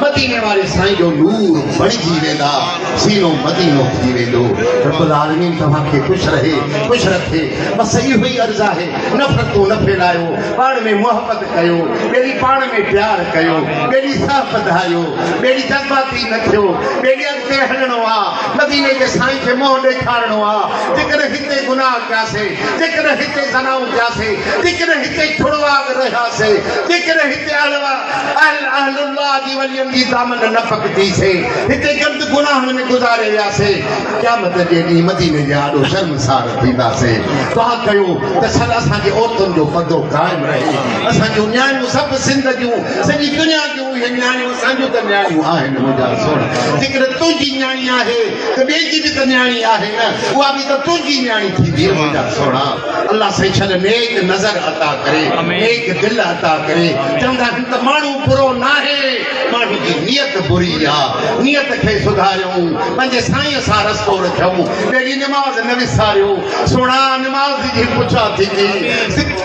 مديني واري سائين جو نور بڻجي ويندا، سينو مدينو ٿي ويندو. رب العالمين توهان کي خوش رهي خوش رکي. بس اهو ئي عرض آهي نفرتون نه ڦهلايو، پاڻ ۾ محبت ڪيو، ٻيلي پاڻ ۾ پيار ڪيو، ٻيلي سهپ ڌاريو، ٻيلي جذباتي نه ٿيو، ٻيلي اڳتي هلڻو آ، مديني جي سائين کي منهن ڏيکارڻو آ، جيڪڏهن هتي گناهه ڪياسي، جيڪڏهن هتي زنائون ڪياسي، جيڪڏهن هتي ڇڙواڳ رهياسي، جيڪڏهن هتي اهل اهل اهل الله جي ولين جي دامن نه پڪتي سي، هتي گند گناهن ۾ گذاري وياسي، قيامت جي ڏينهن مديني جي آڏو شرمسار ٿينداسي. دعا ڪيو ته شل اسان جي عورتن جو پردو قائم رهي. اسان جون نياڻيون سڀ سنڌ جون، سڄي دنيا جون اهي نياڻيون اسان جون ته نياڻيون آهن منهنجا سهڻا. جيڪڏهن تنهنجي نياڻي آهي ته ٻئي جي به ته نياڻي آهي نه، اها به ته تنهنجي نياڻي ٿيندي منهنجا سهڻا. الله سائين شل نيڪ نظر عطا ڪري، نيڪ دل عطا ڪري. چوندا آهن ته ماڻهو برو ناهي، ماڻهو جي نيت بري آ. نيت کي سڌاريون، پنهنجي سائينء سان رستو رکيون، ٻيلي نماز نه وساريو، سهڻا نماز جي پڇا ٿيندي،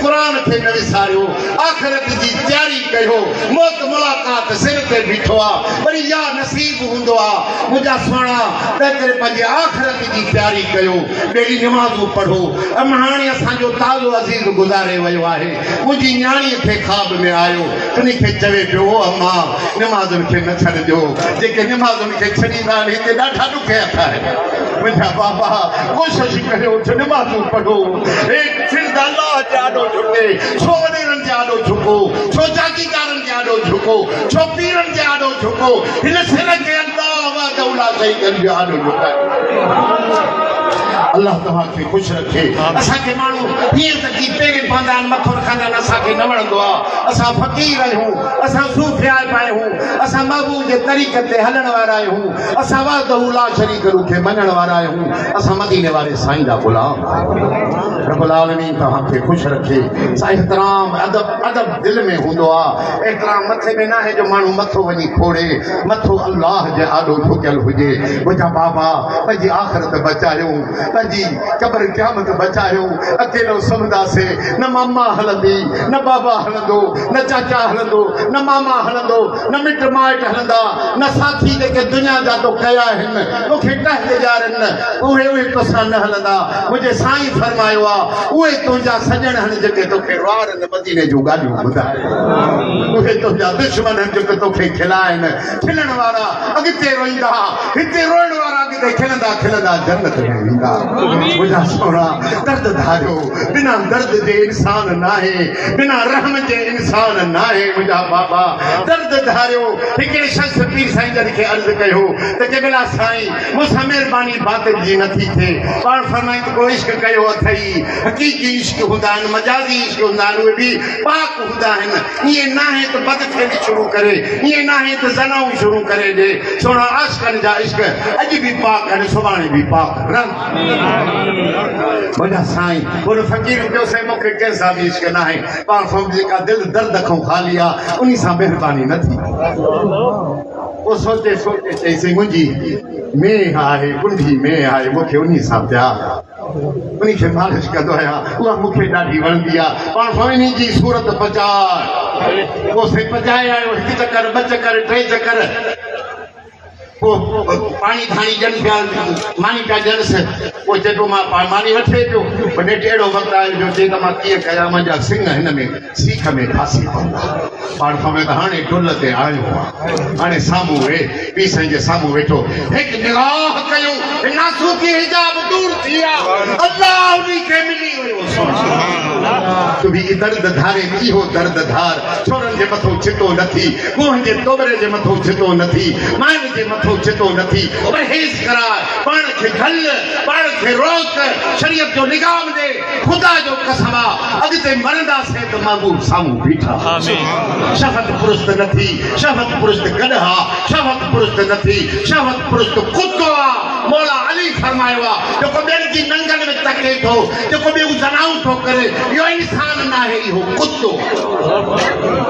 قرآن کي نه وساريو، آخرت جي تياري ڪيو، موت ملاقات سر تي بيٺو آ، وري يا نصيب هوندو آ، منهنجا سهڻا تنهنڪري پنهنجي آخرت جي تياري ڪيو، ٻيلي نمازون پڙهو. ام هاڻي اسان جو تازو عزيز گذاري ويو آهي، منهنجي نياڻيء کي خواب ۾ آيو، تنهن کي چوي پيو، او اما! نمازن کي نه ڇڏجو، جيڪي نمازن کي ڇڏيندا آهن، هتي ڏاڍا ڏکيا آهن. منهنجا بابا! ڪوشش ڪريو ته نمازون پڙهو. هيٺ سر ته الله جي آڏو جهڪي، ڇو وڏيرن جي آڏو جهڪو، ڇو جاگيردارن جي آڏو جهڪو، ڇو پيرن جي آڏو جهڪو، هن سر کي الله وحده لا شريڪ له جي آڏو جهڪايو. الله توهان کي خوش رکي. اسان کي ماڻهو هيئن ته ڪي پيرين پوندا آهن، مٿو رکندا آهن، اسان کي نه وڻندو آهي. اسان فقير آهيون، اسان صوفيائپ آهيون، اسان محبوب جي طريقن تي هلڻ وارا آهيون، اسان وحده لا شريڪ له کي مڃڻ وارا آهيون، اسان مديني واري سائين جا غلام آهيون. رب العالمين توهان کي خوش رکي. سائين احترام ادب ادب دل ۾ هوندو آ، احترام مٿي ۾ ناهي جو ماڻهو مٿو وڃي کوڙي، مٿو الله جي آڏو جهڪيل هجي. منهنجا بابا پنهنجي آخرت بچايو، پنهنجي قبر قيامت بچايو، اڪيلو سمهنداسين، نه ماما هلندي، نه بابا هلندو، نه چاچا هلندو، نه ماما هلندو، نه مٽ مائٽ هلندا، نه ساٿي جيڪي دنيا جا تو ڪيا آهن، توکي ٽهڪ ڏيارين، اهي اهي توسان نه هلندا. منهنجي سائين فرمايو آ، اهي تنهنجا سڄڻ هن جيڪي توکي روئارن مديني جون ڳالهيون ٻڌائين. اهي تنهنجا دشمن هن جيڪي توکي کلائين. کلڻ وارا اڳتي روئيندا، هتي روئڻ وارا اڳتي کلندا کلندا جنت ۾ ويندا. منهنجا سهڻا درد ڌاريو، بنا درد جي انسان ناهي، بنا رحم جي انسان ناهي. منهنجا بابا درد ڌاريو. هڪڙي شخص پير سائين جن کي عرض ڪيو ته قبلا سائين مون سان مهرباني باطل جي نٿي ٿئي. پاڻ فرمائين ته ڪو عشق ڪيو اٿئي؟ حقيقي عشق هوندا آهن، مجازي عشق هوندا آهن، اهي به پاڪ هوندا آهن. ائين ناهي ته بد فعلي شروع ڪري، ائين ناهي ته زنائون شروع ڪري ڏي. سهڻا عاشقن جا عشق اڄ به پاڪ آهن، سڀاڻي به پاڪ رهندا. منهنجا سائين، هن فقير چيو، سائين مون کي ڪنهن سان به عشق ناهي. پاڻ فرمايو، جيڪا دل درد کان خالي آ، انهي سان مهرباني نه ٿيندي. پوء سوچي سوچي چيائين، سائين منهنجي مينهن آهي، ڪنڍي مينهن آهي، مون کي انهي سان پيار آ. انهي کي مالش ڪندو آهيان، اها مون کي ڏاڍي وڻندي آ. پاڻ فرمايو، انهي جي صورت پچاء. پوء سائين پچائي آيو، هڪ چڪر، ٻه چڪر، ٽي چڪر. پوء پاڻي ڌاڻي ڏين پيا، ماني پيا ڏينس. پوء چئي پيو، مان ماني وٺي پيو. پوء نيٺ اهڙو وقت آيو جو چئي ته مان ڪيئن ڪيان، منهنجا سڱ هن ۾ سيخ ۾ ڦاسي پوندا. پاڻ فرمايو ته هاڻي ڊل تي آيو آ، هاڻي سامهون ويهه. پير سائين جي سامهون ويٺو، هڪ نگاهه ڪيو، ناسوتي حجاب دور ٿي ويا، الله انهي کي ملي ويو. تون به درد ڌارين، اهو درد ڌار، ڇورن جي مٿو ڇتو نه ٿي، گوهن جي توبري جي مٿو ڇتو نه ٿي، ماين جي مٿو ڇتو نه ٿي، پرهيز ڪراء، پاڻ کي جهل، پاڻ کي روڪ، شريعت جو لغام ڏي، خدا جو قسم آ اڳتي مرنداسين ته محبوب سامهون بيٺا شهوت پرست نه ٿي شهوت پرست گڏهه آ شهوت پرست نه ٿي شهوت پرست ڪتو آ. مولا علي فرمايو آ، جيڪو ٻين جي ننگن ۾ تڪي ٿو، جيڪو ٻيون زنائون ٿو ڪري، اهو انسان ناهي، اهو ڪتو آهي.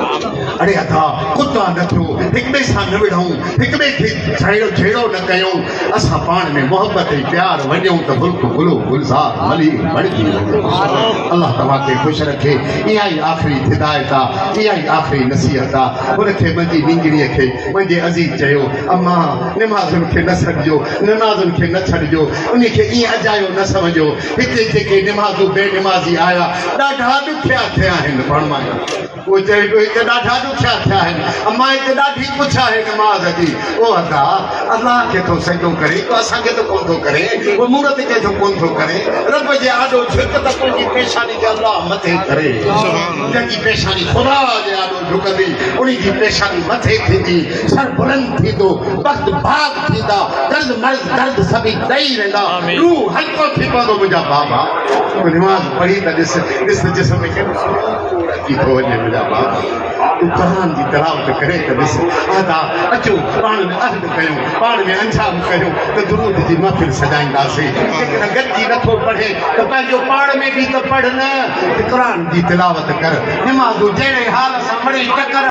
اڙي ادا، ڪتا نه ٿيو، هڪٻئي سان نه وڙهون، هڪٻئي کي جهيڙو نه ڪيون، اسان پاڻ ۾ محبت ۽ پيار ونڊيون ته ملڪ گل و گلزار ملير بڻجي وڃي. الله توهان کي خوش رکي. اها ئي آخري هدايت آ، اها ئي آخري نصيحت آ. هن کي منهنجي نينگريء کي منهنجي عزيز چيو، اما! نمازن کي نه سڏجو، نمازن کي نه ڇڏجو، انهي کي ائين اجايو نه سمجهو. هتي جيڪي نمازو بي نمازي آيا، ڏاڍا ڏکيا ٿيا آهن. فرمايو. اهو چئي پيو، هتي ڏاڍا ڏکيا ٿيا آهن. اما هتي ڏاڍي پڇ آهي نماز جي. او ادا! الله کي ٿو سجدو ڪرين، تون اسان کي ته ڪونه ٿو ڪرين. اهو مورت کي ڇو ڪونه ٿو ڪرين. رب جي آڏو جهڪ ته تنهنجي پيشاني کي الله مٿي ڪري. جنهن جي پيشاني خدا جي آڏو جهڪندي، انهي جي پيشاني مٿي ٿيندي، سر بلند ٿيندو، بخت باغ ٿيندا، قرض مرض درد سڀئي ڏئي ويندا، روح هلڪو ٿي پوندو. منهنجا بابا! تون نماز پڙهي ته ڏس، ڏس ته جسم ۾ ڪيڏو سڪون اچي ٿو وڃي. منهنجا بابا! تون قرآن جي تلاوت ڪري ته ڏس. ادا! اچو پاڻ ۾ عهد ڪيون، پاڻ ۾ انجام ڪيون ته درود جي محفل سجائينداسين. جيڪڏهن گڏجي نٿو پڙهين ته پنهنجو پاڻ ۾ به ته پڙهه نه. قرآن جي تلاوت ڪر، نمازون جهڙي حال سان مڙئي ٽڪر.